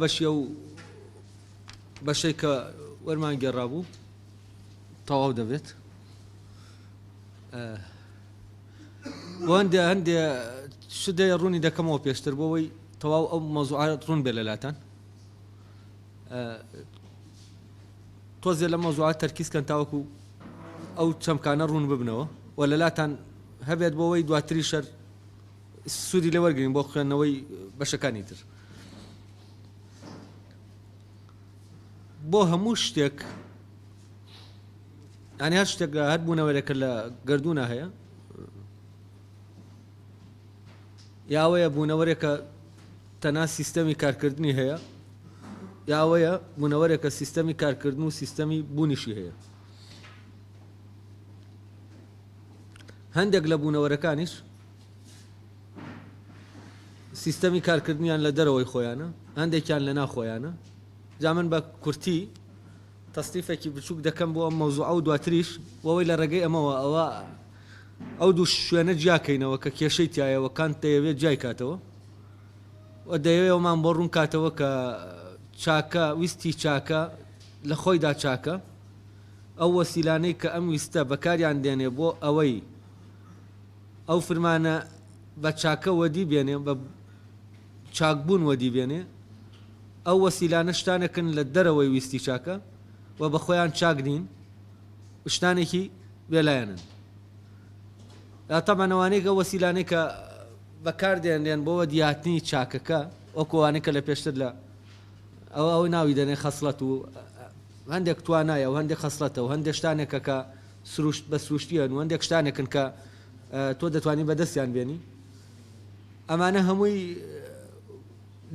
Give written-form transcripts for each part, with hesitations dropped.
بەشی ئەو بەشەی کە وەرمان گێڕابوو تەواو دەبێت. بۆ هەندێ هەندێ شت دەیە ڕوونی دەکەمەوە پێشتر بۆ ئەوەی تەواو ئەو مەوزوعە ڕوون بێت لەلاتان. تۆزێ لە مەوزوعە تەرکیز کەن تاوەکو ئەو چەمکانە ڕوون ببنەوە و لەلاتان هەبێت بۆ ئەوەی دواتری شەر سوودی لێ وەرگین بۆ خوێندنەوەی بەشەکانی تر. بۆ هەموو شتێک یانی هەر شتێک هەر بوونەوەرێکە لە گردونە هەیە یاوەیە بوونەوەرێکە تەنها سیستەمی کارکردنی هەیە یاوەیە بوونەوەرێکە سیستەمی کارکردن و سیستەمی بوونیشی هەیە. هەندێک لە بوونەوەرەکانیش سیستەمی کارکردنیان لە دەرەوەی خۆیانە، هەندێکیان لە ناو خۆیانە. جا من بە کورتی تەسنیفێکی بچووک دەکەم بۆ ئەم مەوزوعە و دواتریش بۆ ئەوەی لە ڕێگەی ئەمەوە ئەوە ئەو دوو شوێنە جیاکەینەوە کە کێشەی تایە و کانت دەیەوێت جیای کاتەوە و دەیەوێت ئەومان بۆ ڕوون کاتەوە کە چاکە ویستی چاکە لە خۆیدا چاکە ئەو وەسیلانەی کە ئەم ویستە بەکاریان دێنێ بۆ ئەوەی ئەو فرمانە بە چاکە وەدی بێنێ، بە چاکبوون وەدی بێنێ، ئەو وەسیلانە شتانێکن لە دەرەوەی ویستی چاکە و بە خۆیان چاک نین و شتانێکی بێلایەنن. یا تەبعەن ئەوانەی ئەو وەسیلانەی کە بەکار دێنرێن بۆ وەدیهاتنی چاکەکە وەکو ئەوانەی کە لە پێشتر لە ئەوە ئەو ناوی دەنێ خەسڵەت و هەندێک توانایە و هەندێک خەسڵەتە و هەندێک شتانێکە کە سروشت بە سروشتییەن و هەندێک شتانێکن کە تۆ دەتوانی بەدەستیان بێنی ئەمانە هەمووی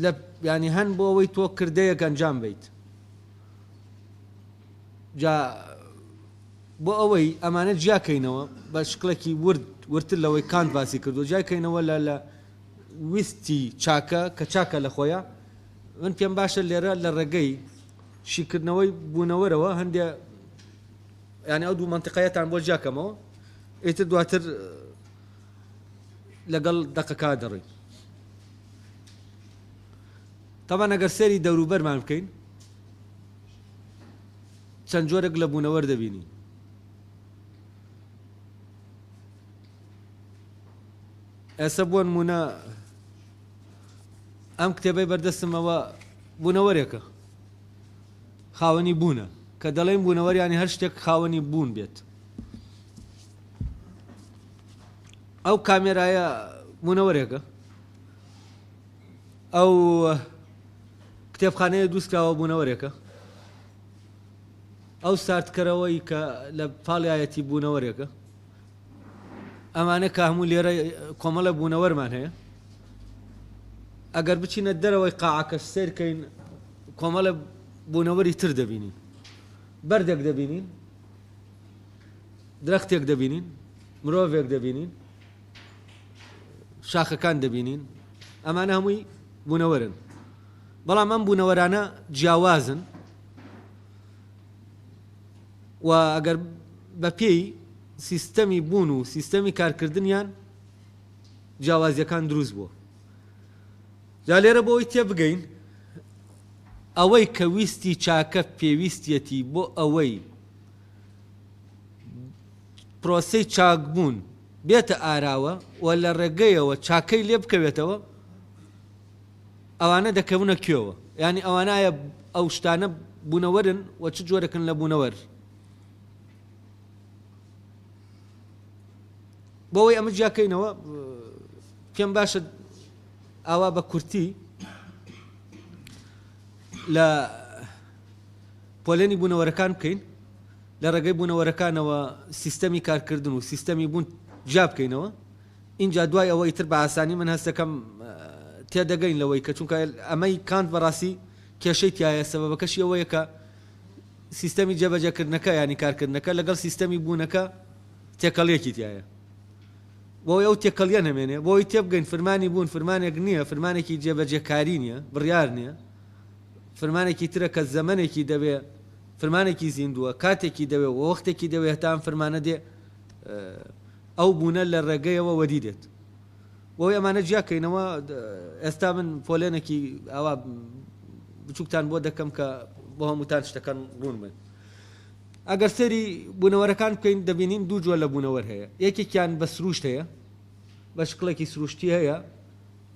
لە ینی هەن بۆ ئەوەی تۆ کردەیەک ئەنجام بیت جا بۆ ئەوەی ئەمانە جیاکەینەوە بە شکڵێکی ورد ورتر لەوەی کانت باسی کردو جیاکەینەوە لە لە ویستی چاکە کە چاکە لە خۆیان من پێم باشە لێرە لە ڕێگەی شیکردنەوەی بوونەوەرەوە هەندێ یانی ئەو دوو مەنتیقەیەتان بۆ جیاکەمەوە ئیتر دواتر لەگەڵ دەقەکە دەڕۆین. تەبعەن ئەگەر سەیری دەوروبەرمان بکەین چەند جۆرێک لە بوونەوەر دەبینین. ئێستا بۆ نمونە ئەم کتێبەی بەردەستمەوە بوونەوەرێکە خاوەنی بوونە. کە دەڵێین بوونەوەر یانی هەر شتێک خاوەنی بوون بێت. ئەو کامێرایە بوونەوەرێکە. ئەو کتێبخانەیە دروستکراوە بوونەوەرێکە. ئەو ساردکەرەوەی کە لە پاڵیایەتی بوونەوەرێکە. ئەمانە کە هەموو لێرە کۆمەڵە بوونەوەرمان هەیە. ئەگەر بچینە دەرەوەی قاعەکەش سەیرکەین کۆمەڵە بوونەوەری تر دەبینین. بەردێک دەبینین، درەختێک دەبینین، مرۆڤێک دەبینین، شاخەکان دەبینین. ئەمانە هەمووی بوونەوەرن. بەڵام ئەم بوونەوەرانە جیاوازن و ئەگەر بەپێی سیستەمی بوون و سیستەمی کارکردنیان جیاوازیەکان دروست بووە. جا لێرە بۆ ئەوەی تێبگەین ئەوەی کە ویستی چاکە پێویستیەتی بۆ ئەوەی پرۆسەی چاکبوون بێتە ئاراوە و لە ڕێگەیەوە چاکەی لێ بکەوێتەوە ئەوانە دەکەونە کوێوە؟ یانی ئەوانە ئایا ئەو شتانە بوونەوەرن و چ جۆرێکن لە بوونەوەر؟ بۆ ئەوەی ئەمە جیاکەینەوە پێم باشە ئاوا بە کورتی لە پۆلێنی بوونەوەرەکان بکەین لە ڕێگەی بوونەوەرەکانەوە سیستەمی کارکردن و سیستەمی بوون جیا بکەینەوە ئینجا دوای ئەوە ئیتر بە ئاسانی من هەستەکەم تێدەگەین لەوەی کە چونکە ئەمەی کانت بەڕاستی کێشەی تایە سەبەبەکەشی ئەوەیە کە سیستەمی جێبەجێکردنەکە یانی کارکردنەکە لەگەڵ سیستەمی بوونەکە تێکەڵیەکی تایە بۆی ئەو تێکەڵیە نەمێنێ بۆی تێبگەین فرمانی بوون فرمانێک نییە فرمانێکی جێبەجێکاری نییە بڕیار نییە فرمانێکی ترە کە زەمەنێکی دەوێ فرمانێکی زیندووە کاتێکی دەوێ و وەختێکی دەوێ هەتا ئەم فرمانە دێ ئەو بوونە لە ڕێگەیەوە وەدی دێت. بۆی ئەمانە جیا کەینەوە ئێستا من پۆلێنێکی ئاوا بچووکتان بۆ دەکەم کە بۆ هەمووتان شتەکان ڕوون بن. ئەگەر سەیری بوونەوەرەکان بکەین دەبینین دوو جۆر لە بوونەوەر هەیە، یەکێکیان بە سروشت هەیە، بە شکڵێکی سروشتی هەیە،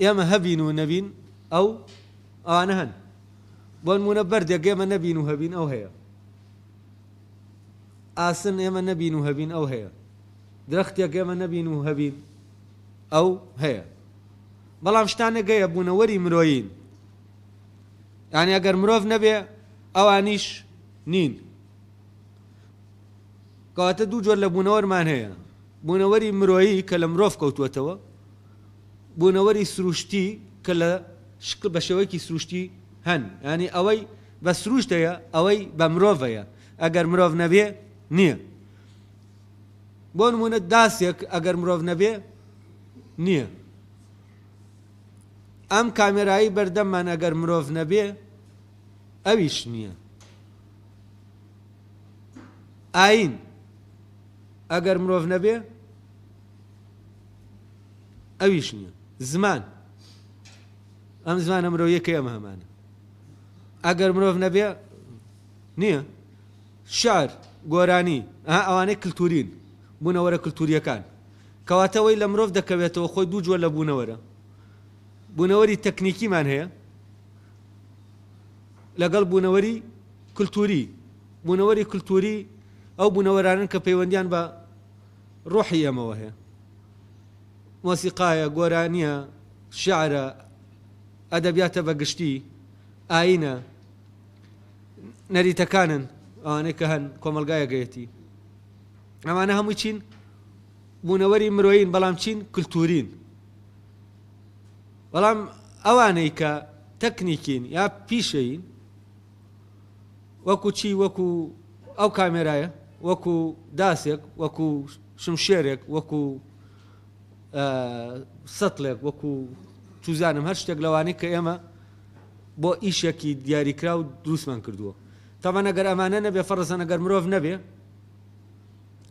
ئێمە هەبین و نەبین ئەو ئەوانە هەن. بۆ نموونە بەردێک ئێمە نەبین و هەبین ئەو هەیە. ئاسن ئێمە نەبین و هەبین ئەو هەیە. درەختێک ئێمە نەبین و هەبین ئەو هەیە. بەڵام شتانێک هەیە بوونەوەری مرۆیین. یانی ئەگەر مرۆڤ نەبێ ئەوانیش نین. کەواتە دوو جۆر لە بوونەوەرمان هەیە، بوونەوەری مرۆیی کە لە مرۆڤ کەوتووەتەوە، بوونەوەری سروشتی کە لە شکل بە شێوەیەکی سروشتی هەن، یانی ئەوەی بە سروشت هەیە، ئەوەی بە مرۆڤ هەیە، ئەگەر مرۆڤ نەبێ نییە. بۆ نموونە داسێک ئەگەر مرۆڤ نەبێ نییە. ئەم کامێرایی بەردەممان ئەگەر مرۆڤ نەبێ ئەویش نییە. ئایین ئەگەر مرۆڤ نەبێ ئەویش نییە. زمان ئەم زمانە مرۆیەکەی ئەمە هەمانە ئەگەر مرۆڤ نەبێ نییە. شعر، گۆرانی، ئەها ئەوانەی کلتورین، بوونەوەرە کلتورییەکان. کەواتە ئەوەی لە مرۆڤ دەکەوێتەوە خۆی دوو جۆر لە بوونەوەرە. بوونەوەری تەکنیکیمان هەیە لەگەڵ بوونەوەری کلتوری. بوونەوەری کلتوری ئەو بوونەوەرانەن کە پەیوەندیان بە ڕۆحی ئێمەوە هەیە. مۆسیقایە، گۆرانییە، شیعرە، ئەدەبیاتە بە گشتی، ئایینە. نەریتەکانن ئەوانەی کە هەن کۆمەڵگایەکەیەتی ئەمانە هەمووی چین بوونەوەری مرۆیین بەڵام چین کللتورین بەڵام ئەوانەی کە تەکنیکین یا پیشەین وەکو چی وەکو ئەو کامێرایە وەکو داسێک وەکو شمشێرێک وەکو سەتڵێک وەکو چوزانم هەر شتێک لەوانەی کە ئێمە بۆ ئیشێکی دیاریکراو دروستمان کردووە تەبعەن ئەگەر ئەمانە نەبێ فەرزەن ئەگەر مرۆڤ نەبێ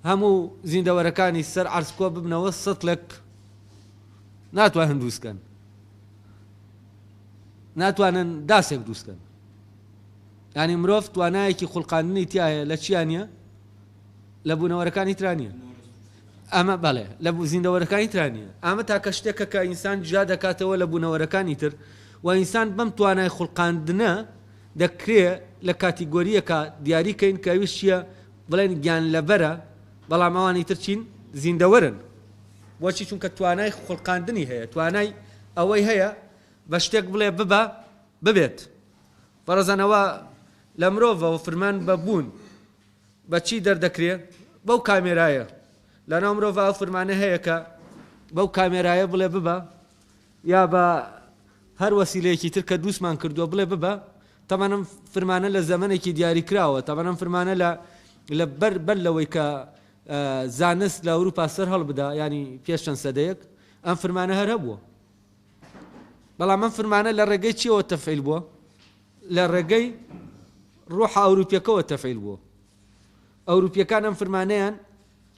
هەموو زیندەوەرەکانی سەر عەرز کۆ ببنەوە سەتڵێک ناتوانن دروستکەن ناتوانن داسێک دروستکەن ینی مرۆڤ توانایەکی خوڵقاندنی تایە لە چیانە لە بوونەوەرەکانی ترا نییە ئەمە بەڵێ لە زیندەوەرەکانی ترا نییە ئەمە تاکە شتێکە کە ئینسان جیا دەکاتەوە لە بوونەوەرەکانی تر و ئینسان بەم توانای خوڵقاندنە دەکرێ لە کاتیگۆرییەکا دیاری کەین کە ئەویش چییە بڵێن گیانلەبەرە بەڵام ئەوانی تر چین زیندەوەرن بۆچی چونکە توانای خوڵقاندنی هەیە توانای ئەوەی هەیە بە شتێک بڵێ ببە ببێت فەرەزەن ئەوە لە مرۆڤەوە فرمان بە بوون بە چی دەردەکرێ؟ بەو کامێرایە. لەناو مرۆڤا ئەو فرمانە هەیە کە بەو کامێرایە بڵێ ببە یا بە هەر وەسیلەیەکی تر کە دروستمان کردووە بڵێ ببە. تەبعەن ئەم فرمانە لە زەمەنێکی دیاریکراوە، تەبعەن ئەم فرمانە لە لە بەر بەر لەوەی کە زانست لە ئەوروپا سەر هەڵبدا یانی پێش چەند سەدەیەک ئەم فرمانە هەر هەبووە. بەڵام ئەم فرمانە لە ڕێگەی چیەوە تەفعیل بووە؟ لە ڕێگەی ڕۆحە ئەوروپیەکەوە تەفعیل بووە. ئەوروپیەکان ئەم فرمانەیان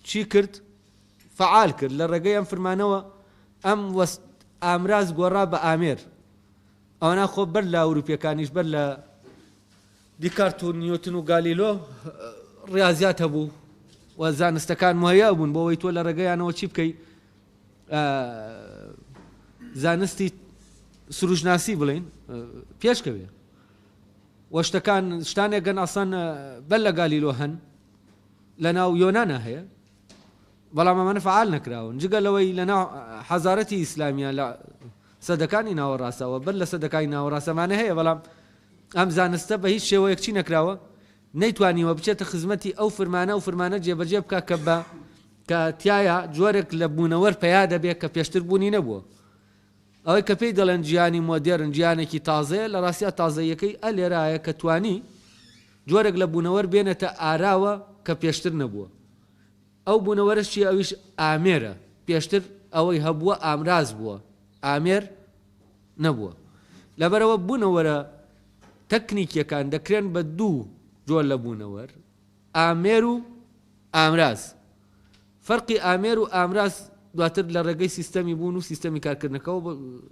چی کرد؟ فەعال کرد. لە ڕێگەی ئەم فرمانەوە ئەم وەست ئامراز گۆڕا بە ئامێر. ئەوەنا خۆ بەر لە ئەوروپیەکانیش بەر لە دیکارت و نیوتن و گالیلۆ ڕیازیات هەبوو و زانستەکان مهیا بوون بۆ ئەوەی تۆ لە ڕێگەیانەوە چی بکەی زانستی سروشناسی بڵین پێشکەوێ و شتەکان شتانێک گەن ئاسان بەر لە گالیلۆ هەن لە ناو یۆنانا هەیە بەڵام ئەمانە فعال نەکراون جگە لەوەی لە ناو حەزارەتی ئیسلامیە لە سەدەکانی ناوەڕاستەوە بەر لە سەدەکانی ناوەڕاستەمانە هەیە بەڵام ئەم زانستە بە هیچ شێوەیەک چی نەکراوە نەیتوانیوە بچێتە خزمەتی ئەو فرمانە و فرمانە جێبەجێ بکە کە بە کە تیایا جۆرێک لە بوونەوەر پەیا دەبێ کە پێشتر بوونی نەبووە. ئەوەی کە پێی دەڵێن جیهانی مۆدێرن جیهانێکی تازەیە، لە ڕاستیا تازەییەکەی ئە لێرایە کە توانی جۆرێک لە بوونەوەر بێنێتە ئاراوە کە پێشتر نەبووە. ئەو بوونەوەرەش چییە؟ ئەویش ئامێرە. پێشتر ئەوەی هەبووە ئامراز بووە، ئامێر نەبووە. لەبەرئەوە بوونەوەرە تەکنیکییەکان دەکرێن بە دوو جۆر لە بوونەوەر، ئامێر و ئامراز. فەرقی ئامێر و ئامراز دواتر لە ڕێگەی سیستەمی بوون و سیستەمی کارکردنەکەوە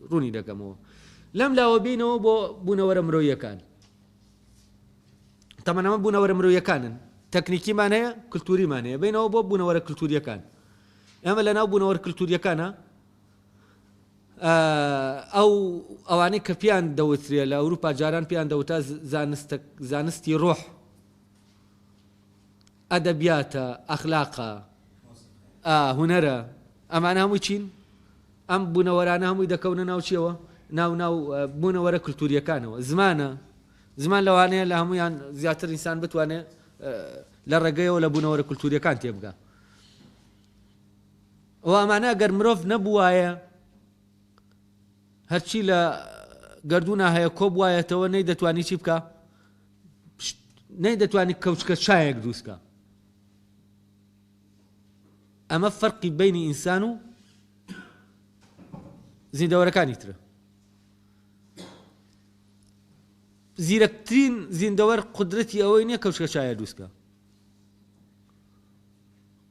ڕوونی دەکەمەوە. لەم لاوە بێینەوە بۆ بوونەوەرە مرۆییەکان. تەمەن ئەمە بوونەوەرە مرۆیەکانن تەکنیکیمان هەیە کلتوریمان هەیە بینەوە بۆ بوونەوەرە کلتوریەکان ئێمە لە ناو بوونەوەر کلتوریەکانە ئەو ئەوانەی کە پیان دەوترێ لە ئەوروپا جاران پیان دەوتا زانستە زانستی ڕۆح ئەدەبیاتە ئەخلاقە هونەرە ئەمانە هەمووی چین ئەم بوونەوەرانە هەمووی دەکەونە ناو چیەوە ناو ناو بوونەوەرە کللتوریەکانەوە زمانە زمان لەوانەیە لە هەمویان زیاتر ئینسان بتوانێت لە ڕێگەیەوە لە بوونەوەرە کللتوریەکان تێبگا و ئەمانە گەر مرۆڤ نەبووایە هەرچی لە گردونا هەیە کۆبوایەتەوە نەی دەتوانی چی بکە نەی دەتوانی کەوچکە چایەک دروستکە ئەمە فەرقی بینی ئینسان و زیندەوەرەکانی ترە زیرەکترین زیندەوەر قدرەتی ئەوەی نییە کەوچکە چایە دروستکە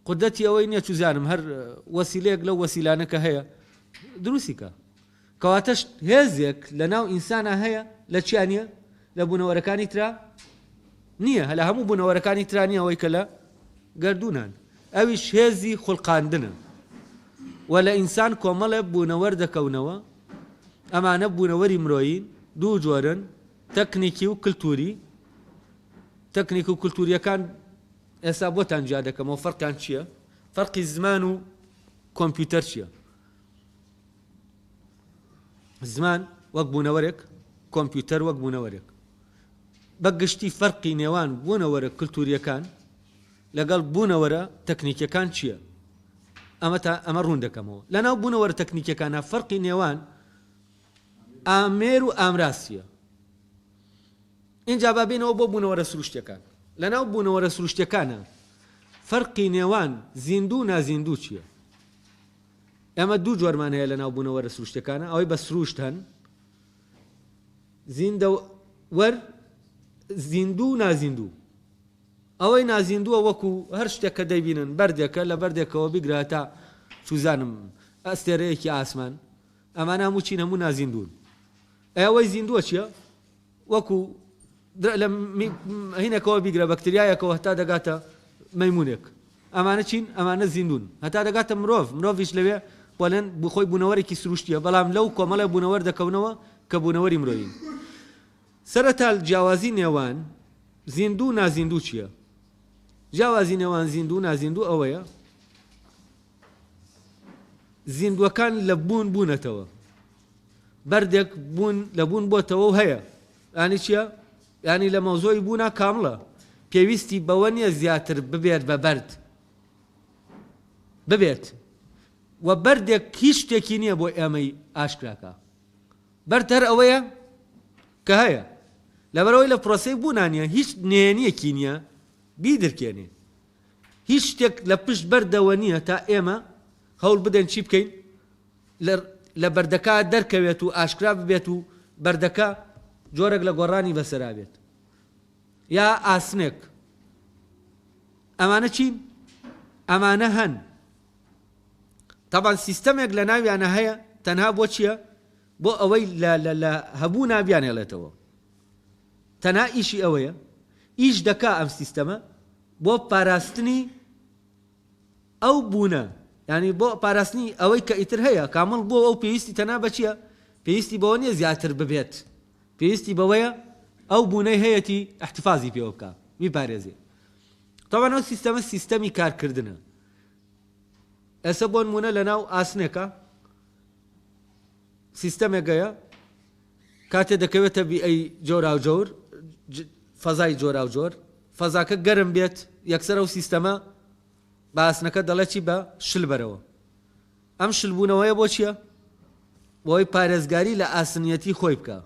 قودرەتی ئەوەی نیە چوزانم هەر وەسیلەیەک لەو وەسیلانە کە هەیە دروستی کە. کەواتە هێزێک لە ناو ئینسانا هەیە لە چیا نیە؟ لە بوونەوەرەکانی ترا نییە هە لە هەموو بوونەوەرەکانی ترا نییە ئەوەی کە لە گەردوونان ئەویش هێزی خولقاندنە و لە ئینسان کۆمەڵێ بوونەوەر دەکەونەوە ئەمانە بوونەوەری مرۆیین دوو جۆرن تەکنیکی و کلتوری تەکنیک و کلتوریەکان ئێستا بۆتان جیا دەکەمەوە فەرقیان چییە؟ فەرقی زمان و کۆمپیوتەر چییە؟ زمان وەک بوونەوەرێک، کۆمپیوتەر وەک بوونەوەرێک. بە گشتی فەرقی نێوان بوونەوەرە کلتورییەکان لەگەڵ بوونەوەرە تەکنیکیەکان چییە؟ ئەمە تا ئەمە ڕوون دەکەمەوە. لەناو بوونەوەرە تەکنیکیەکانە فەرقی نێوان ئامێر و ئامراز چییە؟ ئینجا با بێینەوە بۆ بوونەوەرە سروشتیەکان. لەناو بوونەوەرە سروشتیەکانا فەرقی نێوان زیندوو و نازیندوو چیە؟ ئێمە دوو جۆرمان هەیە لەناو بوونەوەرە سروشتیەکانا، ئەوەی بە سروشت هەن، زیندەوەر، زیندوو و نازیندوو. ئەوەی نازیندووە وەکو هەر شتێک کە دەیبینن، بەردێکە، لە بەردێکەوە بیگرە هەتا چوزانم ئەستێرەیەکی ئاسمان، ئەمانە هەموو چین؟ هەموو نازیندوون. ئەی ئەوەی زیندووە چیە؟ وەکو لە هینێکەوە بیگرە بەکتریایەکەوە هەتا دەگاتە مەیمونێک ئەمانە چین ئەمانە زیندون هەتا دەگاتە مرۆڤ مرۆڤیش لەوێ پۆلێن بخۆی بوونەوەرێکی سروشتیە بەڵام لەو کۆمەڵێ بوونەوەر دەکەونەوە کە بوونەوەری مرۆیین سەرەتا جیاوازی نێوان زیندوو نازیندوو چییە؟ جیاوازی نێوان زیندوو نازیندوو ئەوەیە زیندووەکان لە بوون بوونەتەوە بەردێک بوون لە بوون بۆتەوە و هەیە یانی چیە؟ یانی لە مەوزوعی بوونا کامڵە پێویستی بەوە نییە زیاتر ببێت بە بەرد ببێت و بەردێک هیچ شتێکی نییە بۆ ئێمەی ئاشکراکە بەرد هەر ئەوەیە کە هەیە لەبەرەوەی لە پرۆسەی بوونا نییە هیچ نهێنیەکی نییە بیدرکێنێ هیچ شتێک لە پشت بەردەوە نییە تا ئێمە هەوڵ بدەین چی بکەین لە بەردەکە دەرکەوێت و ئاشکرا ببێت و بەردەکە جۆرێک لە گۆڕانی بەسەرا بێت یا ئاسنێک ئەمانە چین؟ ئەمانە هەن تەبان سیستەمێک لە ناویانە هەیە تەنها بۆ چییە؟ بۆ ئەوەی لە هەبوو نابیانێڵێتەوە تەنها ئیشی ئەوەیە ئیش دەکا ئەم سیستەمە بۆ پاراستنی ئەو بوونە یانی بۆ پاراستنی ئەوەی کە ئیتر هەیە کامڵ بووە و ئەو پێویستی تەنها بە چییە؟ پێویستی بەوە نییە زیاتر ببێت پێویستی بەوەیە ئەو بوونەی هەیەتی ئیحتفازی پێوە بکا بیپارێزێ تەبعەن ئەو سیستەمە سیستەمی کارکردنە ئێستا بۆ نموونە لەناو ئاسنێکە سیستەمێک هەیە کاتێ دەکەوێتە بیئەی جۆراوجۆر فەزای جۆراوجۆر فەزاکە گەرم بێت یەکسەر ئەو سیستەمە بە ئاسنەکە دەڵێ چی بە شل بەرەوە ئەم شلبوونەوەیە بۆ چییە؟ بۆی پارێزگاری لە ئاسنیەتی خۆی بکە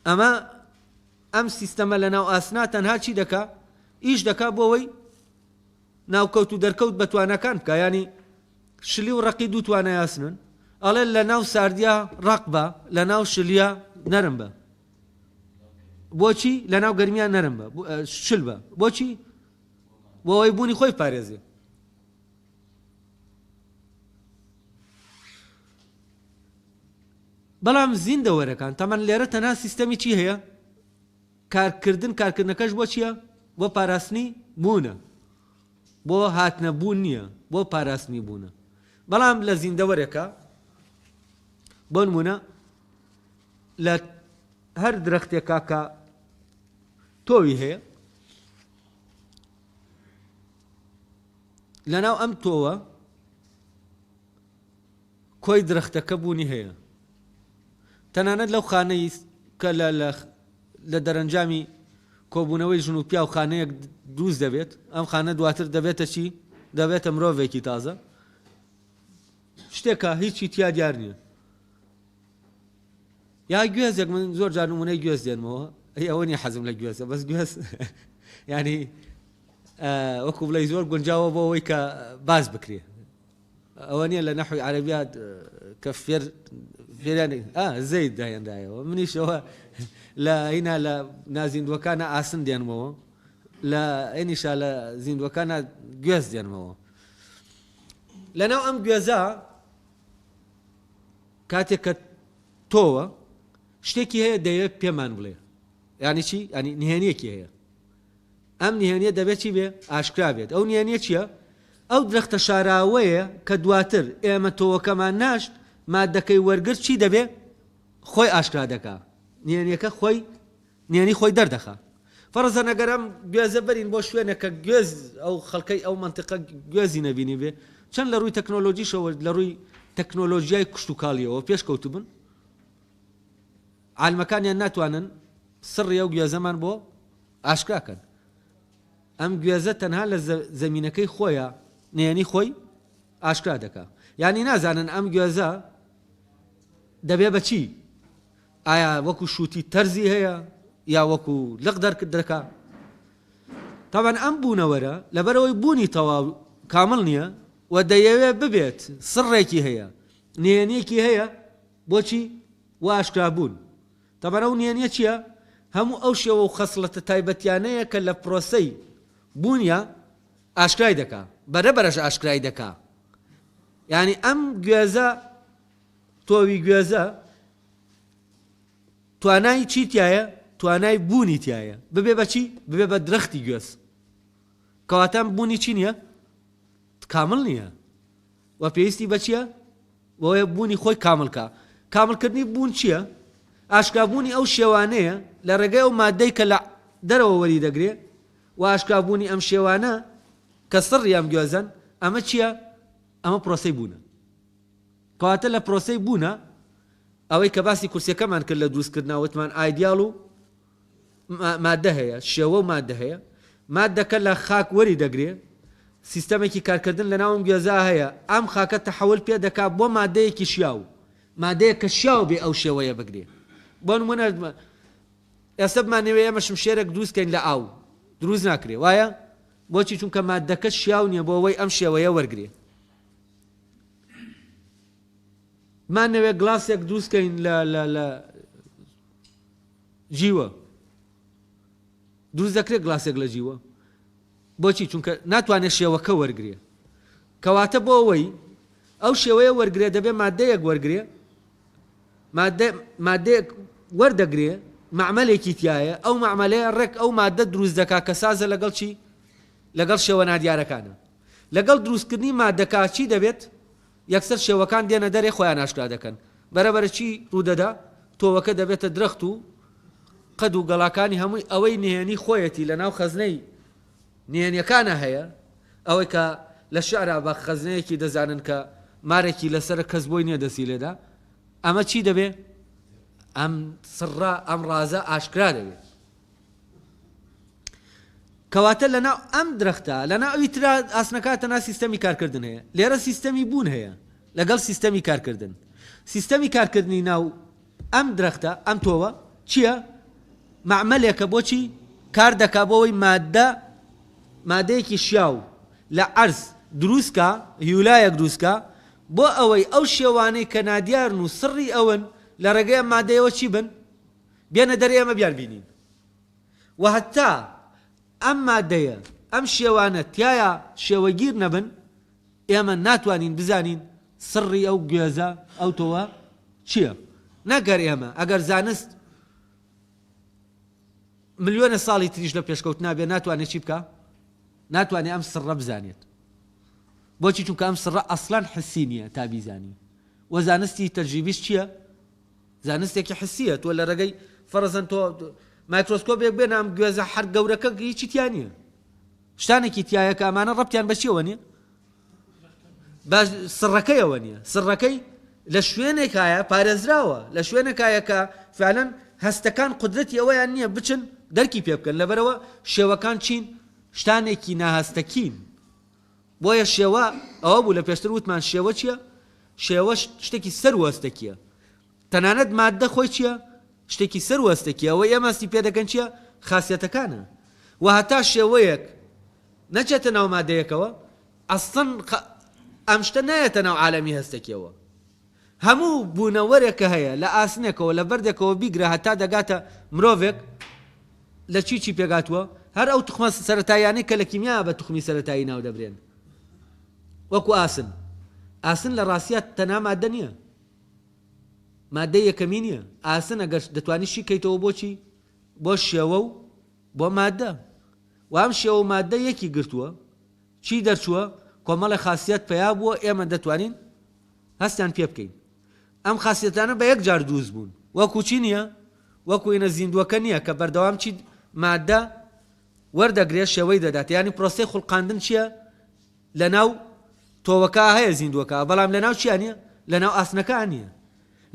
ئەمە ئەم سیستەمە لە ناو ئاسنا تەنها چی دەکا ئیش دەکا بۆ ئەوەی ناوکەوت و دەرکەوت بە تواناکان بکە ینی شلی و ڕەقی دوو توانای ئاسنن ئەڵێ لە ناو ساردیا ڕەق بە لە ناو شلیا نەرم بە بۆچی لە ناو گەرمیا نەرم بە شل بە بۆچی بۆ ئەوەی بوونی خۆی پارێزێ بەڵام زیندەوەرەکان تەمەن لێرە تەنها سیستەمی چی هەیە؟ کارکردن کارکردنەکەش بۆ چییە؟ بۆ پاراستنی بوونە. بۆ هاتنە بوون نییە، بۆ پاراستنی بوونە. بەڵام لە زیندەوەرێکا بۆ نموونە لە هەر درەختێکا کە تۆوی هەیە لەناو ئەم تۆوە کۆی درەختەکە بوونی هەیە تەنانەت لەو خانەی کە لە لە لە دەرەنجامی کۆبوونەوەی ژن و پیاو خانەیەک دروست دەبێت ئەم خانە دواتر دەبێتە چی دەبێتە مرۆڤێکی تازە شتێکە هیچی تیا دیار نییە یا گوێزێک من زۆر جار نمونەی گوێز دێنمەوە ئەی ئەوە نیە حەزم لە گوێزە بەس گوێز ینی وەکو بڵێ زۆر گونجاوە بۆ ئەوەی کە باز بکرێ ئەوە نییە لە نەحوی عەرەبیات کە فێر فێریان زەید داهێنرایەوە منیشەوە لە هینا لە نازیندوەکانە ئاسن دێنمەوە لە ئەنیشا لە زیندوەکانە گوێز دێنمەوە لەناو ئەم گوێزە کاتێک کە تۆوە شتێکی هەیە دەیەوێت پێمان بڵێ یانی چی ینی نهێنیەکی هەیە ئەم نهێنیە دەبێت چی بێ ئاشکرا بێت ئەو نهێنیە چییە؟ ئەو درەختە شاراوەیە کە دواتر ئێمە تۆوەکەمان ناشت مادەکەی وەرگرت چی دەبێ خۆی ئاشکرا دەکا نهێنیەکە خۆی نهێنی خۆی دەردەخا فەرزەن ئەگەر ئەم گوێزە بەرین بۆ شوێنێک کە گوێز ئەو خەڵکەی ئەو مەنتیقە گوێزی نەبینی بێ چەند لە ڕووی تەکنۆلۆژیشەوە لە ڕووی تەکنۆلۆژیای کشتوکاڵیەوە پێشکەوتبن عالمەکانیان ناتوانن سڕی ئەو گوێزەمان بۆ ئاشکرا کەن. ئەم گوێزە تەنها لە زەمینەکەی خۆیا نهێنی خۆی ئاشکرا دەکا. یانی نازانن ئەم گوێزە دەبێ بە چی؟ ئایا وەکو شووتی تەرزی هەیە یا وەکو لق دەرکرد دەکا؟ تەبعەن ئەم بوونەوەرە لەبەرئەوەی بوونی تەواو کامڵ نییە و دەیەوێ ببێت سڕێکی هەیە، نهێنییەکی هەیە بۆچی؟ و ئاشکرا بوون. تەبعەن ئەو نهێنییە چییە؟ هەموو ئەو شێوە و خەسڵەتە تایبەتیانەیە کە لە پرۆسەی بوونیا ئاشکرای دەکا، بەرە بەرەش ئاشکرای دەکا. یانی ئەم گوێزە، تۆوی گوێزە توانای چی تیایە؟ توانای بوونی تیایە. ببێ بە چی؟ ببێ بە درەختی گوێز. کەواتە ئەم بوونی چی نییە؟ کامڵ نییە. و پێویستی بە چییە؟ بەوەیە بوونی خۆی کامڵ کا. کامڵکردنی بوون چییە؟ ئاشکرابوونی ئەو شێوانەیە لە ڕێگەی ئەو ماددەی کە لە دەرەوە وەری دەگرێ و ئاشکرابوونی ئەم شێوانە کە سڕی ئەم گوێزەن، ئەمە چییە؟ ئەمە پرۆسەی بوونە. کەواتە لە پرۆسەی بوونە ئەوەی کە باسی کورسیەکەمان کرد لە دروستکردنا وتمان ئایدیاڵ و مادە هەیە، شێوە و مادە هەیە، مادەکە لە خاک وەری دەگرێ، سیستەمێکی کارکردن لە ناو ئەم گوێزا هەیە، ئەم خاکە تەحەول پێ دەکا بۆ مادەیەکی شیاو، مادەیەک کە شیاو بێ ئەو شێوەیە بگرێ. بۆ نموونە ئێستا بمانەوێ ئێمە شمشێرێک دروست کەین لە ئاو، دروست ناکرێ، وایە؟ بۆچی؟ چونکە مادەکە شیاو نییە بۆ ئەوەی ئەم شێوەیە وەرگرێ. بمانەوێ گڵاسێک دروست کەین لە لە لە جیوە دروست دەکرێت گلاسێک لە جیوە بۆچی چونکە ناتوانێت شێوەکە وەرگێ کەواتە بۆ ئەوەی ئەو شێوەیە وەرگێ دەبێ مادەیەک وەرگێ مادەیەک وەردەگرێ معمەلێکی تایە ئەو معمەلەیە ڕێک ئەو مادە دروست دەکا کە سازە لەگەڵ چی لەگەڵ شێوە نادیارەکانە لەگەڵ دروستکردنی مادەکە چی دەبێت یەکسەر شێوەکان دێنە دەرێ خۆیان ئاشکرا دەکەن. بەرە بەرە چی ڕوودەدا؟ تۆوەکە دەبێتە درەخت و قەد و گەڵاکانی هەمووی ئەوەی نهێنی خۆیەتی لە ناو خەزنەی نهێنیەکانا هەیە، ئەوەی کە لە شیعرا بە خەزنەیەکی دەزانن کە مارێکی لەسەرە کەس بۆی نیە دەستی لێدا، ئەمە چی دەبێ؟ ئەم سڕە، ئەم ڕازە ئاشکرا دەبێ. کەواتە لەناو ئەم درەختە لەناو ئەوی ترا ئاسنەکە تەنها سیستەمی کارکردن هەیە لێرە سیستەمی بوون هەیە لەگەڵ سیستەمی کارکردن سیستەمی کارکردنی ناو ئەم درەختە ئەم تۆوە چییە؟ مەعمەلێکە بۆچی کار دەکا بۆ ئەوەی مادە مادەیەکی شیاو لە عەرز دروستکا هیولایەک دروستکا بۆ ئەوەی ئەو شێوانەی کە نادیارن و سڕی ئەون لە ڕێگەی ئەم مادەیەوە چی بن بێنە دەرێ ئێمە بیانبینین و هەتا ئەم مادەیە ئەم شێوانە تیایا شێوەگیر نەبن ئێمە ناتوانین بزانین سڕی ئەو گوێزە ئەو تۆوە چییە نەک هەر ئێمە ئەگەر زانست. ملیۆنە ساڵی تریش لە پێشکەوتنا بێ ناتوانێت چی بکا؟ ناتوانێت ئەم سڕە بزانێت. بۆچی؟ چونکە ئەم سڕە ئەسڵەن حسی نییە تا بیزانی. وە زانستی تەجریبیش چییە؟ زانستێکی حسییە. تۆ لە ڕێگەی فەرزەن تۆ مایکرۆسکۆپێک بێنە ئەم گوێزە هەر گەورەکە هیچی تیا نییە. شتانێکی تیایە کە ئەمانە ڕەبتیان بە چیەوە نییە؟ بە سڕەکەیەوە نییە. سڕەکەی لە شوێنێکایە پارێزراوە، لە شوێنێکایە کە فعلەن هەستەکان قودرەتی ئەوەیان نییە بچن دەرکی پێ بکەن. لەبەرئەوە شێوەکان چین؟ شتانێکی ناهەستەکین. بۆیە شێوە ئەوە بوو لە پێشتر وتمان شێوە چییە؟ شێوە شتێکی سەروو هەستەکییە. تەنانەت ماددە خۆی چییە؟ شتێکی سەروو هەستەکییە. ئەوەی ئێمە هەستی پێ دەکەین چییە؟ خاسیەتەکانە. وە هەتا شێوەیەک نەچێتە ناو مادەیەکەوە ئەسڵەن ئەم شتە نایەتە ناو عالەمی هەستەکیەوە. هەموو بوونەوەرێک کە هەیە لە ئاسنێکەوە لە بەردێکەوە بیگرە هەتا دەگاتە مرۆڤێک لە چی چی پێکهاتووە؟ هەر ئەو توخمە سەرەتاییانەی کە لە کیمیا بە توخمی سەرەتایی ناو دەبرێن وەکو ئاسن. ئاسن لە ڕاستیا تەنها ماددە نییە. ماددەی یەکەمی نییە. ئاسن ئەگەر دەتوانی شی کەیتەوە بۆ چی؟ بۆ شێوە و بۆ ماددە. وە ئەم شێوە و ماددە یەکی گرتووە چی دەرچووە؟ کۆمەڵێ خاسیەت پەیا بووە ئێمە دەتوانین هەستیان پێ بکەین. ئەم خاسیەتانە بە یەک جار دروست بوون. وەکو چی نییە؟ وەکو ئینە زیندووەکە نییە کە بەردەوام چی ماددە وەردەگرێت شێوەی دەدات. یانی پرۆسەی خوڵقاندن چییە؟ لەناو تۆوەکە هەیە زیندووەکە بەڵام لەناو چیا نییە؟ لەناو ئاسنەکە نییە.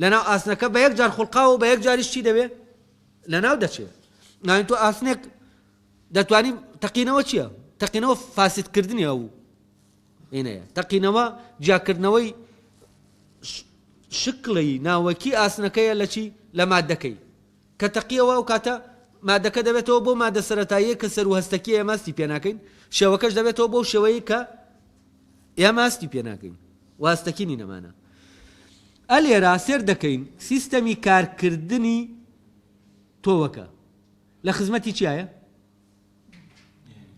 لەناو ئاسنەکە بە یەک جار خوڵقاوە و بە یەک جاریش چی دەبێ؟ لەناو دەچێ. یانی تۆ ئاسنێک دەتوانی تەقینەوە چییە؟ تەقینەوە فاسدکردنی ئەو ئینەیە. تەقینەوە جیاکردنەوەی شکڵی ناوەکی ئاسنەکەیە لە چی؟ لە مادەکەی. کە تەقیەوە ئەو کاتە مادەکە دەبێتەوە بۆ مادە سەرەتاییە کە سەر و هەستەکی ئێمە هەستی پێ ناکەین، شێوەکەش دەبێتەوە بەو شێوەیە کە ئێمە هەستی پێ ناکەین و هەستەکی نینەمانە. ئەلێرا سێر دەکەین سیستەمی کارکردنی تۆوەکە لە خزمەتی چیایە؟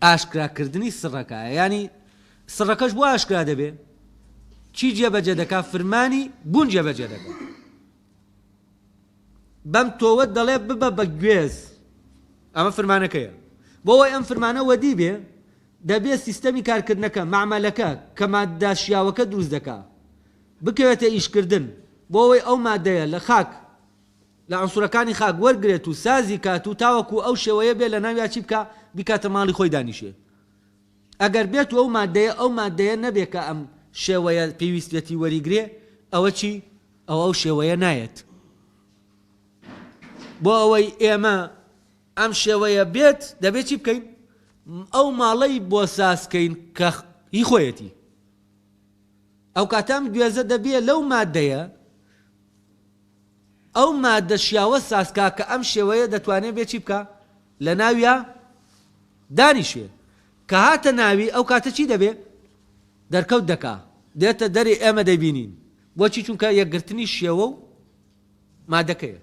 ئاشکراکردنی سڕەکایە. یانی سڕەکەش بۆ ئاشکرا دەبێ؟ چی جێبەجێ دەکا؟ فرمانی بوون جێبەجێ دەکا. بەم تۆوە دەڵێ ببە بە گوێز. ئەمە فرمانەکەیە. بۆ ئەوەی ئەم فرمانە وەدی بێ، دەبێ سیستەمی کارکردنەکە، مەعمەلەکە، کە ماددە شیاوەکە دروست دەکا، بکەوێتە ئیشکردن، بۆ ئەوەی ئەو ماددەیە لە خاک، لە عونسورەکانی خاک وەرگرێت و سازی کات و تاوەکو ئەو شێوەیە بێ لە ناویا چی بکا بیکاتە ماڵی خۆی دانیشێ. ئەگەر بێت و ئەو ماددەیە ئەو ماددەیە نەبێ کە ئەم شێوەیە پێویستیەتی وەریگرێ ئەوە چی؟ ئەوە ئەو شێوەیە نایەت. بۆ ئەوەی ئێمە ئەم شێوەیە بێت دەبێت چی بکەین؟ ئەو ماڵەی بۆ ساز کەین کە هی خۆیەتی. ئەو کاتە ئەم گوێزە دەبێ لەو ماددەیە ئەو مادە شیاوە ساز کا کە ئەم شێوەیە دەتوانێ بێ چی بکا؟ لە ناویا دانیشێ. کە هاتە ناوی ئەو کاتە چی دەبێ؟ دەرکەوت دەکا. دێتە دەرێ ئێمە دەیبینین. بۆچی؟ چونکە یەکگرتنی شێوە و مادەکەیە.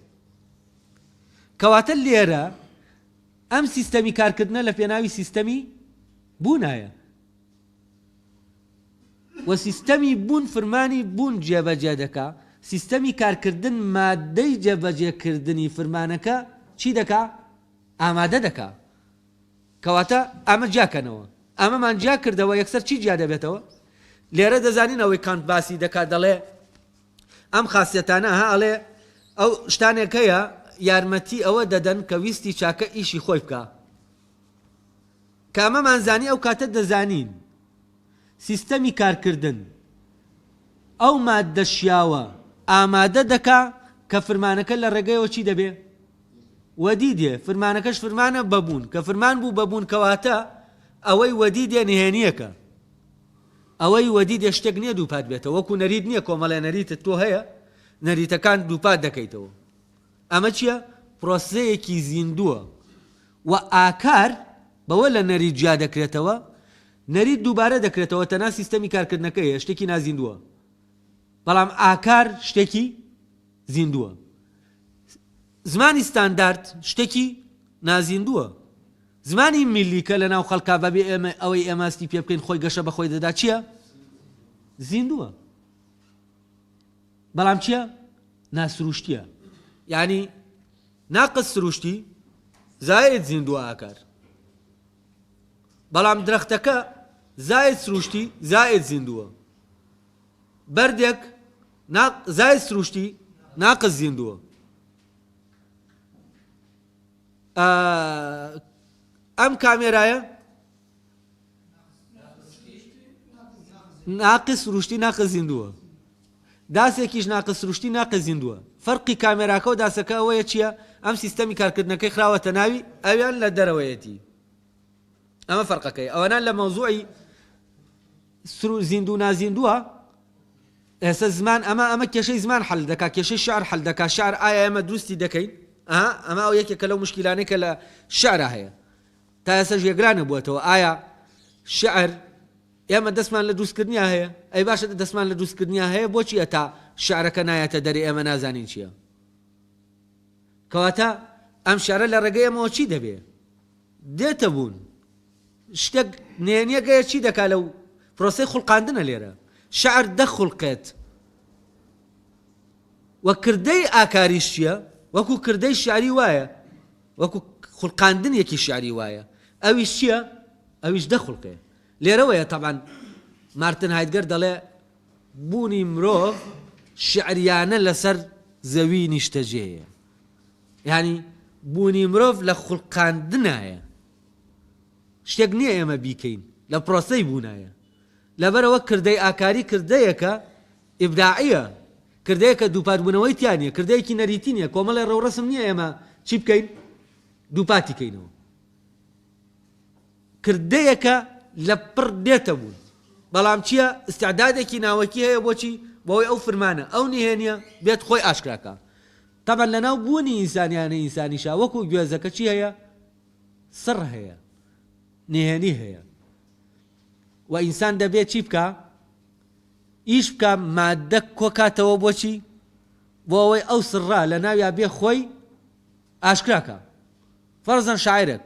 کەواتە لێرە ئەم سیستەمی کارکردنە لە پێناوی سیستەمی بوونایە. و سیستەمی بوون فرمانی بوون جێبەجێ دەکا، سیستەمی کارکردن ماددەی جێبەجێکردنی فرمانەکە چی دەکا؟ ئامادە دەکا. کەواتە ئەمە جیاکەنەوە. ئەمەمان جیا کردەوە یەکسەر چی جیا دەبێتەوە؟ لێرە دەزانین ئەوەی کانت باسی دەکا دەڵێ ئەم خاسیەتانە ها ئەڵێ ئەو شتانێک هەیە یارمەتی ئەوە دەدەن کە ویستی چاکە ئیشی خۆی بکا. کە ئەمەمان زانی ئەو کاتە دەزانین سیستەمی کارکردن ئەو ماددە شیاوە ئامادە دەکا کە فرمانەکە لە ڕێگەیەوە چی دەبێ؟ وەدی دێ، فرمانەکەش فرمانە بە بوون، کە فرمان بوو بە بوون کەواتە ئەوەی وەدی دێ نهێنییەکە. ئەوەی وەدی دێ شتێک نییە دووپات بێتەوە، وەکو نەریت نییە کۆمەڵێ نەریتت تۆ هەیە نەریتەکان دووپات دەکەیتەوە. ئەمە چییە؟ پرۆسەیەکی زیندووە و ئاکار بەوە لە نەریت جیا دەکرێتەوە، نەریت دووبارە دەکرێتەوە تەنها سیستەمی کارکردنەکەیە شتێکی نازیندووە، بەڵام ئاکار شتێکی زیندووە. زمانی ستاندارد شتێکی نازیندووە. زمانی میللی کە لەناو خەڵکا بەبێ ئێمە ئەوەی ئێمە هەستی پێ بکەین خۆی گەشە بە خۆی دەدا چییە؟ زیندووە. بەڵام چییە؟ ناسروشتییە. یانی ناقس سروشتی. زائد زیندووە ئاکار. بەڵام درەختەکە زائد سروشتی زائد زیندووە. بەردێک زائد سروشتی ناقس زیندووە. ئەم کامێرایە ناقس سروشتی ناقس زیندووە. داسێکیش ناقس سروشتی ناقس زیندووە. فەرقی کامێراکە و داسەکە ئەوەیە چییە؟ ئەم سیستەمی کارکردنەکەی خراوەتە ناوی، ئەویان لە دەرەوەیەتی. ئەمە فەرقەکەی. ئەوەنا لە مەوزوعی سرو زیندوو نازیندووە ئێستا زمان ئەمە ئەمە کێشەی زمان حەل دەکا کێشەی شعر حەل دەکا شعر ئایا ئێمە دروستی دەکەین ئەها ئەمە ئەو یەکێکە لەو مشکیلانەی کە لە شعرا هەیە تا ئێستاش یەکلا نەبووەتەوە ئایا شعر ئێمە دەستمان لە دروستکردنیا هەیە؟ ئەی باشە دەستمان لە دروستکردنیا هەیە بۆچی ئەتا شعرەکە نایەتە دەرێ ئێمە نازانین چییە؟ کەواتە ئەم شعرە لە ڕێگەی ئێمەوە چی دەبێ؟ دێتە بوون شتێک نهێنیەکەیە چی دەکا لەو پرۆسەی خوڵقاندنە لێرە شعر دەخوڵقێت و کردەی ئاکاریش چییە؟ وەکو کردەی شعری وایە وەکو خوڵقاندنێکی شعری وایە ئەویش چییە؟ ئەویش دەخوڵقێ. لێرەوەیە تەبعەن مارتن هایدگەر دەڵێ بوونی مرۆڤ شیعریانە لەسەر زەوی نیشتەجێیە. یانی بوونی مرۆڤ لە خوڵقاندنایە. شتێک نییە ئێمە بیکەین، لە پرۆسەی بوونایە. لەبەرئەوە کردەی ئاکاری کردەیەکە ئیبداعییە، کردەیەکە دووپاتبوونەوەی تیا نییە، کردەیەکی نەریتی نییە، کۆمەڵێ ڕێوڕەسم نییە ئێمە چی بکەین؟ دووپاتی کەینەوە. کردەیەکە لە پڕ دێتە بوون بەڵام چیە ئیستعدادێکی ناوەکی هەیە بۆچی بەوەی ئەو فرمانە ئەو نهێنیە بێت خۆی ئاشکرا کا تەبعەن لەناو بوونی ئینسانیانە ئینسانیشا وەکو گوێزەکە چی هەیە سڕ هەیە نهێنی هەیە و ئینسان دەبێت چی بکا ئیش بکا مادە کۆکاتەوە بۆچی بۆ ئەوەی ئەو سڕە لە ناویا بێ خۆی ئاشکرا کا فەرزەن شاعیرێک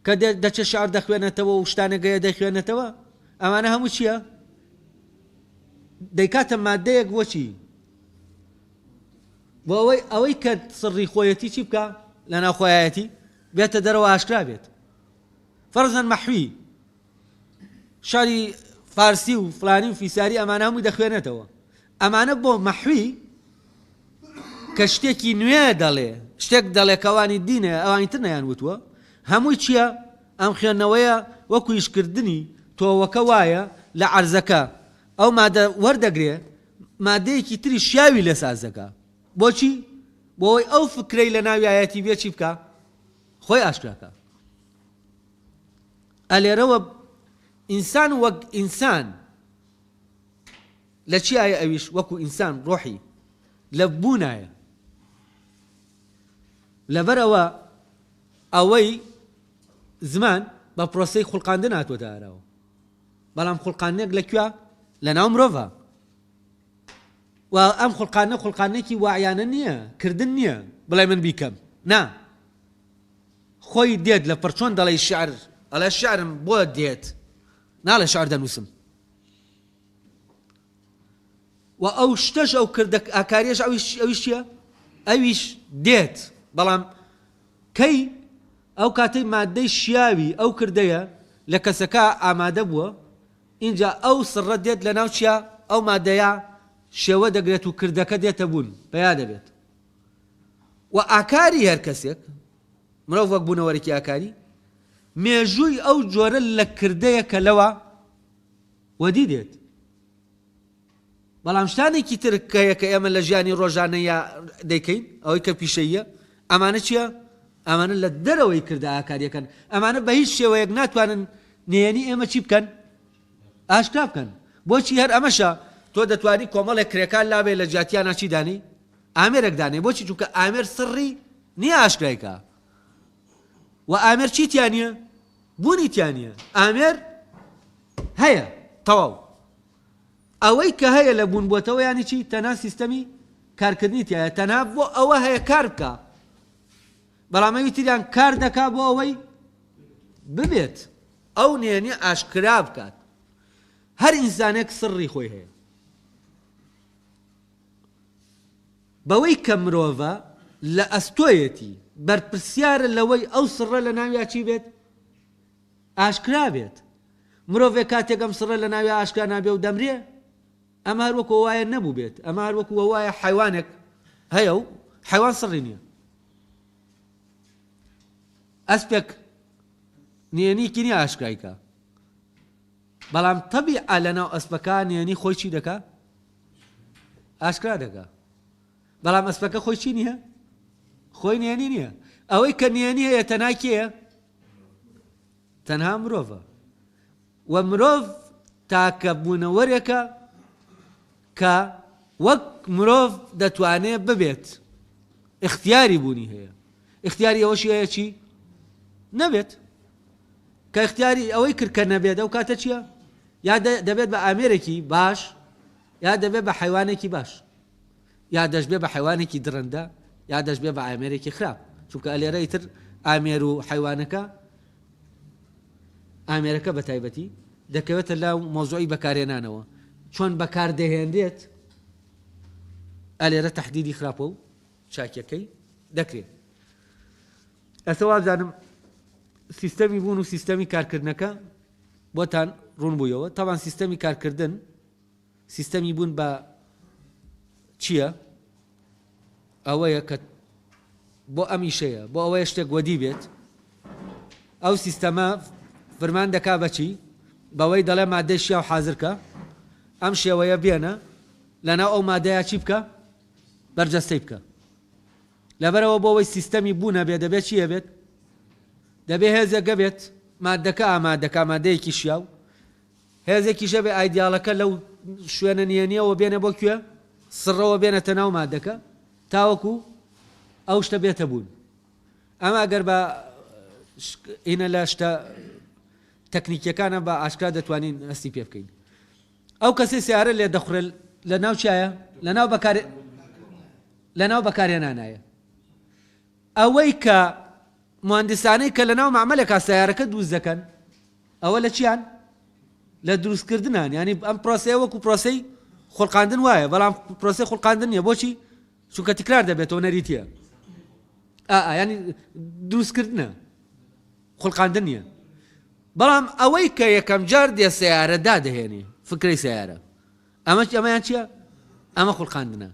کە دەچێت شعر دەخوێنێتەوە و شتانێک گەیە دەخوێنێتەوە ئەمانە هەموو چییە؟ دەیکاتە مادەیەک بۆچی؟ بۆ ئەوەی ئەوەی کە سڕی خۆیەتی چی بکە لە ناوخۆیەتی بێتە دەرەوە ئاشکرا بێت فەرزەن مەحوی شاری فارسی و فلانی و فیساری ئەمانە هەمووی دەخوێنێتەوە ئەمانە بۆ مەحوی کە شتێکی نوێ دەڵێ شتێک دەڵێ کەوانی دینە ئەوانی تر نەیان وتووە هەمووی چییە ئەم خوێندنەوەیە وەکو ئیشکردنی تۆوەکە وایە لە عەرزەکە ئەو مادە وەردەگرێ مادەیەکی تری شیاوی لێ ساز دەکا بۆچی بۆ ئەوەی ئەو فکرەی لە ناویایەتی بێ چی بکا خۆی ئاشکرا کا ئەلێرەوە ئینسان وەک ئینسان لە چیایە ئەویش وەکو ئینسان ڕۆحی لە بوونایە لەبەر ئەوە ئەوەی زمان بە پرۆسەی خوڵقاندن هاتووەتە ئاراوە بەڵام خوڵقاندنێک لە کوێ لە ناو مرۆڤە و ئەم خوڵقاندنە خوڵقاندنێکی واعیانە نییە کردن نییە بڵێ من بیکەم نا خۆی دێت لە پڕ چۆن دەڵێی شعر ئەڵێ شعرم بۆ دێت ناڵێ شعر دەنووسم و ئەو شتەش ئەو کردە ئاکاریش ئەویش ئەویش چییە ئەویش دێت بەڵام کەی ئەو کاتەی مادەی شیاوی ئەو کردەیە لە کەسەکە ئامادە بووە اینجا ئەو سڕە دێت لە ناو چیا ئەو مادەیە شێوە دەگرێت و کردەکە دێتە بوون پیا دەبێت و ئاکاری هەر کەسێک، مرۆڤ وەک بوونەوەرێکی ئاکاری، مێژووی ئەو جۆرە لە کردەیە کە لەوە وەدی دێت. بەڵام شتانێکی تر کە هەیە کە ئێمە لە ژیانی ڕۆژانەیا دەیکەین، ئەوەی کە پیشەییە، ئەمانە چییە؟ ئەمانە لە دەرەوەی کردە ئاکارییەکەن. ئەمانە بە هیچ شێوەیەک ناتوانن نهێنی ئێمە چی بکەن؟ ئاشکرا بکەن. بۆچی هەر ئەمەشە تۆ دەتوانی کۆمەڵێک کرێکار لابەی لە جیاتیانا چی دانێی؟ ئامێرێک دانێ بۆچی چونکە ئامێر سڕی نییە ئاشکرای کا و ئامێر چی تیا نییە بوونی تیا نییە ئامێر هەیە تەواو ئەوەی کە هەیە لە بوون بۆتەوە ینی چی تەنها سیستەمی کارکردنی تایە تەنها بۆ ئەوە هەیە کار بکە بەڵام ئەوی تریان کار دەکا بۆ ئەوەی ببێت ئەو نێنی ئاشکرا بکات هەر ئینسانێک سڕی خۆی هەیە بەوەی کە مرۆڤە لە ئەستۆیەتی. بەرپرسیارە لەوەی ئەو سڕە لە ناویا چی بێت؟ ئاشکرا بێت. مرۆڤێک کاتێک ئەم سڕە لە ناویا ئاشکرا نابێ و دەمرێ، ئەمە هەر وەکو وایە نەبووبێت، ئەمە هەر وەکو وایە حەیوانێک هەیە و حەیوان سڕی نییە. ئەسپێک نهێنیکی نییە ئاشکرای کا. بەڵام تەبیعە لەناو ئەسپەکە نهێنی خۆی چی دەکا؟ ئاشکرا دەکا. بەڵام ئەسپەکە خۆی چی نییە؟ خۆی نهێنی نییە. ئەوەی کە نهێنی هەیە تەنها کێیە؟ تەنها مرۆڤە. و مرۆڤ تاکە بوونەوەرێکە کە وەک مرۆڤ دەتوانێت ببێت. ئیختیاری بوونی هەیە. ئیختیاری ئەوەشی هەیە چی؟ نەبێت. کە ئیختیاری ئەوەی کرد کە نەبێت ئەو کاتە چییە؟ یا دەبێت بە ئامێرێکی باش یا دەبێت بە حەیوانێکی باش. یا دەشبێ بە حەیوانێکی دڕندە یا دەشبێ بە ئامێرێکی خراپ چونکە ئەلێرە ئیتر ئامێر و حەیوانەکە ئامێرەکە بە تایبەتی دەکەوێتە لا مۆزوعی بەکارهێنانەوە چۆن بەکاردەهێنرێت ئەلێرە تهدیدی خراپە و چاکیەکەی دەکرێت ئەسە وابزانم سیستەمی بوون و سیستەمی کارکردنەکە بۆتان ڕوون بوویەوە تاوان سیستەمی کارکردن سیستەمی بوون بە چییە؟ ئەوەیە کە بۆ ئەم ئیشەیە، بۆ ئەوەیە شتێک وەدی بێت، ئەو سیستەمە فرمان دەکا بە چی؟ بەوەی دەڵێ مادەی شیاو حازر کە، ئەم شێوەیە بێنە، لەناو ئەو مادەیە چی بکە؟ بەرجەستەی بکە. لەبەرئەوە بۆ ئەوەی سیستەمی بوون هەبێت دەبێت چی هەبێت؟ دەبێ هێزێک هەبێت مادەکە ئامادە کا، مادەیەکی شیاو، هێزێکیش هەبێ ئایدیاڵەکە لەو شوێنە نهێنییەوە بێنێ بۆ کوێ؟ سڕەوە بێنێتە ناو مادەکە تاوەکو ئەو شتە بێتە بوون. ئەمە ئەگەر بە ئینە لە شتە تەکنیکیەکانە بە ئاشکرا دەتوانین هەستی پێ بکەین. ئەو کەسەی سیارە لێ دەخورێت لە ناو چیایە؟ لە ناو بەکار لە ناو بەکارهێنانایە. ئەوەی کە موهەندیسانەی کە لە ناو مەعمەلێکا سەیارەکە دروست دەکەن ئەوە لە چیان؟ لە دروستکردنان یانی ئەم پرۆسەیە وەکو پرۆسەی خوڵقاندن وایە بەڵام پرۆسەی خوڵقاندن نییە بۆچی؟ چونکە تکرار دەبێتەوە نەریتیە ئا ینی دروستکردنە خوڵقاندن نییە بەڵام ئەوەی کە یەکەم جار دێ سیارە دادەهێنی فکرەی سیارە ئەمە ئەمەیان چییە؟ ئەمە خوڵقاندنە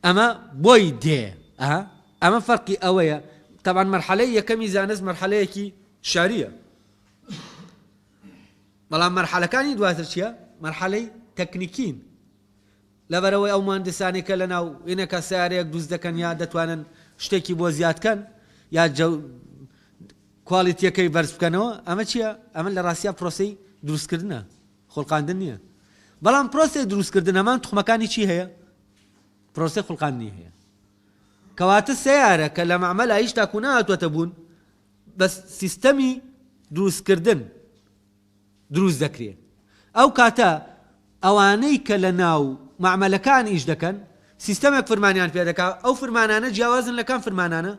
ئەمە بۆی دێ ئەها ئەمە فەرقی ئەوەیە تەبعەن مەرحەلەی یەکەمی زانست مەرحەلەیەکی شاریە بەڵام مەرحەلەکانی دواتر چییە مەرحەلەی تەکنیکین لەبەرەوەی ئەو مهندسانی کە لەناو ئینەکە سیارەیەک دروست دەکەن یا دەتوانن شتێکی بۆ زیاد کەن یا کوالیتیەکەی بەرز بکەنەوە ئەمە چییە ئەمە لە ڕاستیا پرۆسی دروستکردنە خوڵقاندن نییە بەڵام پرۆسەی دروستکردن هەمان توخمەکانی چی هەیە؟ پرۆسەی خوڵقاندنی هەیە کەواتە سەیارە کە لە مەعمەلا هیچ تاکو نەهاتوەتە بوون بە سیستەمی دروستکردن دروست دەکرێ ئەو کاتە ئەوانەی کە لە ناو مەعمەلەکان ئیش دەکەن سیستەمێک فرمانیان پێ دەکا ئەو فرمانانە جیاوازن لە کام فرمانانە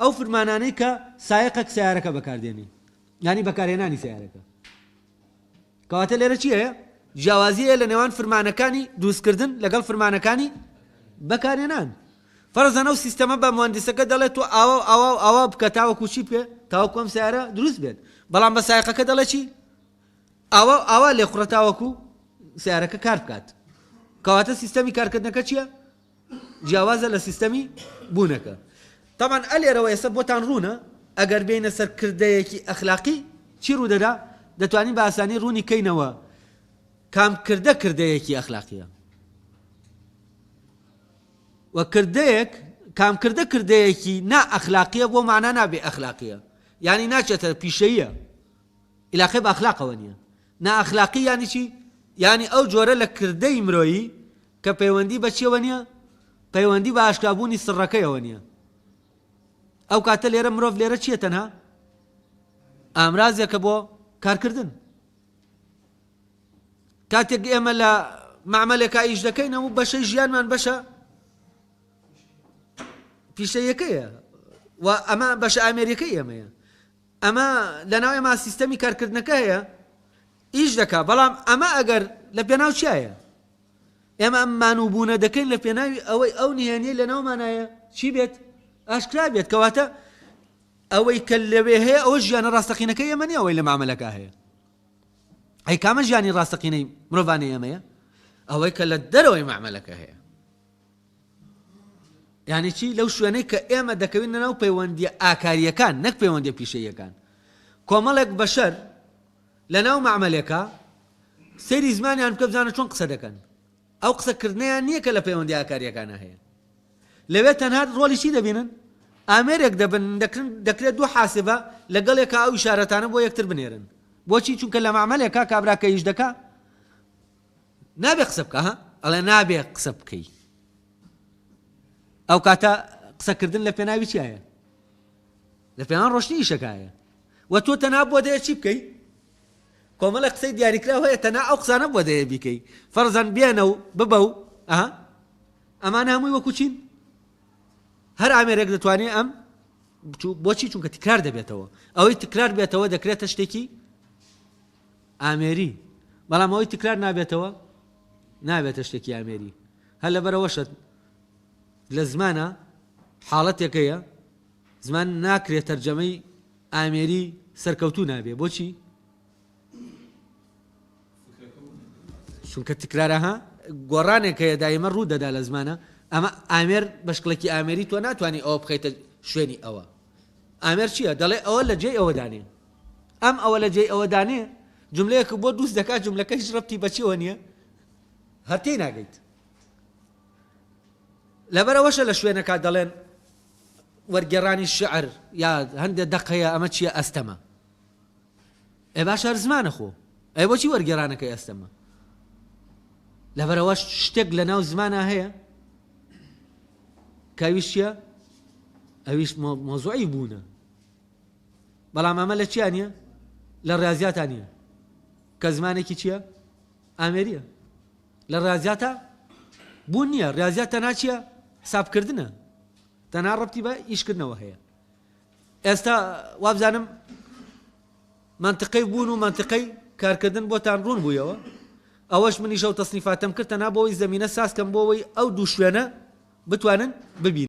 ئەو فرمانانەی کە سایەقێک سەیارەکە بەکاردێنی یانی بەکارهێنانی سەیارەکە کەواتە لێرە چی هەیە؟ جیاوازی هەیە لە نێوان فرمانەکانی دروستکردن لەگەڵ فرمانەکانی بەکارهێنان. فەرزەن ئەو سیستەمە بە موهەندیسەکە دەڵێت تۆ ئاوا و ئاوا و ئاوا بکە تاوەکو چی بکە تاوەکو ئەم سەیارە دروست بێت بەڵام بە سایەقەکە دەڵێت چی ئاوا و ئاوا لێخوڕە تاوەکو سیارەکە کار بکات کەواتە سیستەمی کارکردنەکە چییە؟ جیاوازە لە سیستەمی بوونەکە. تەبعەن ئەلێرەوە ئێستا بۆتان ڕوونە ئەگەر بێینە سەر کردەیەکی ئەخلاقی چی ڕوودەدا، دەتوانین بە ئاسانی ڕوونی کەینەوە کام کردە کردەیەکی ئەخلاقیە و کردەیەک کام کردە کردەیەکی نا ئەخلاقیە بۆ مانا نابێ ئەخلاقیە یانی ناچێتە پیشەییە ئیلاقەی بە ئەخلاقەوە نییە نائەخلاقی یانی چی؟ یانی ئەو جۆرە لە کردەی مرۆیی کە پەیوەندی بە چیەوە نییە؟ پەیوەندی بە ئاشکرابوونی سڕەکەیەوە نییە. ئەو کاتە لێرە مرۆڤ لێرە چییە تەنها؟ ئامرازێکە بۆ کارکردن. کاتێک ئێمە لە مەعمەلێکا ئیش دەکەین هەموو بەشەی ژیانمان بەشە پیشەیەکەیە و ئەمە بەشە ئامێریەکەی ئێمەیە. ئەمە لەناو ئێمە سیستەمی کارکردنەکە هەیە ئیش دەکا بەڵام ئەمە ئەگەر لە پێناو چیایە ئێمە ئەم مانوبوونە دەکەین لە پێناوی ئەوەی ئەو نهێنیەی لەناومانایە چی بێت؟ ئاشکرا بێت. کەواتە ئەوەی کە لەوێ هەیە ئەوە ژیانە ڕاستەقینەکەی ئێمە نییە ئەوەی لە مەعمەلەکە هەیە. ئەی کامە ژیانی ڕاستەقینەی مرۆڤانەی ئێمەیە؟ ئەوەی کە لە دەرەوەی مەعمەلەکە هەیە. یعنی چی؟ لەو شوێنەی کە ئێمە دەکەوینە ناو پەیوەندیە ئاکارییەکان نەک پەیوەندیە پیشەییەکان. کۆمەڵێک بەشەر لە ناو مەعمەلێکا سەیری زمانیان بکە بزانە چۆن قسە دەکەن. ئەو قسە کردنەیان نییە کە لە پەیوەندی ئاکارییەکانا هەیە. لەوێ تەنها ڕۆڵی چی دەبینن؟ ئامێرێک دەبن، دەکرن دەکرێت دوو حاسبە لەگەڵێکا ئەو ئیشارەتانە بۆ یەکتر بنێرن. بۆچی؟ چونکە لە مەعمەلێکا کابرا کە ئیش دەکا نابێ قسە بکا ها؟ ئەڵێ نابێ قسە بکەی. ئەو کاتە قسەکردن لە پێناوی چیایە؟ لە پێناو ڕۆشتنی ئیشەکایە. وە تۆ تەنها بۆ دەیە چی بکەی؟ کۆمەڵێک قسەی دیاریکراو هەیە تەنها ئەو قسانە بۆ دەیە بیکەی. فەرزەن بێنە و ببە و ئەها ئەمانە هەمووی وەکو چین؟ هەر ئامێرێک دەتوانێت ئەم بۆچی چونکە تکرار دەبێتەوە ئەوەی تکرار بێتەوە دەکرێتە شتێکی ئامێری بەڵام ئەوەی تکرار نابێتەوە نابێتە شتێکی ئامێری هەر لەبەرەوەشە لە زمانە حاڵەتێکەیە زمان ناکرێت تەرجەمەی ئامێری سەرکەوتوو نابێ بۆچی چونکە تکرارە ها گۆڕانێک هەیە دایمە ڕوو دەدا لە زمانە ئەمە ئامێر بە شکڵێکی ئامێری تۆ ناتوانانی ئەوە بخەیتە شوێنی ئەوە ئامێر چییە دەڵێ ئەوە لە جێی ئەوە دانێ ئەم ئەوە لە جێی ئەوە دانێ جملەیەک بۆ دووست دەکات جملەکە هیچ ڕەبتی بەچیەوە نییە هەر تێی ناگەیت لەبەرەوەشە لە شوێنەکە دەڵێن وەرگێڕانی شعر یا هەندێک دەق هەیە ئەمە چییە ئەستەمە ئێ باشە هەر زمانە خۆ ئەی بۆچی وەرگێڕانەکەی ئەستەمە لەبەرەوە شتێک لە ناو زمانە هەیە کە ئەویش چییە ئەویش مۆزوعی بوونە بەڵام ئەمە لە چیا نییە لە ڕاضیاتا نییە کە زمانێکی چییە ئامێریە لە ڕاضیاتا بوون نییە ڕاضیات تەنها چییە حسابکردنە تەنها ڕەبتی بە ئیشکردنەوە هەیە ئێستا وابزانم مەنتقەی بوون و مەنتقەی کارکردن بۆتان ڕوون بوویەوە ئەوەش منیش ئەو تەسنیفاتەم کرد تەنها بۆ ئەوەی زەمینە ساز کەم بۆ ئەوەی ئەو دوو شوێنە بتوانن ببینن.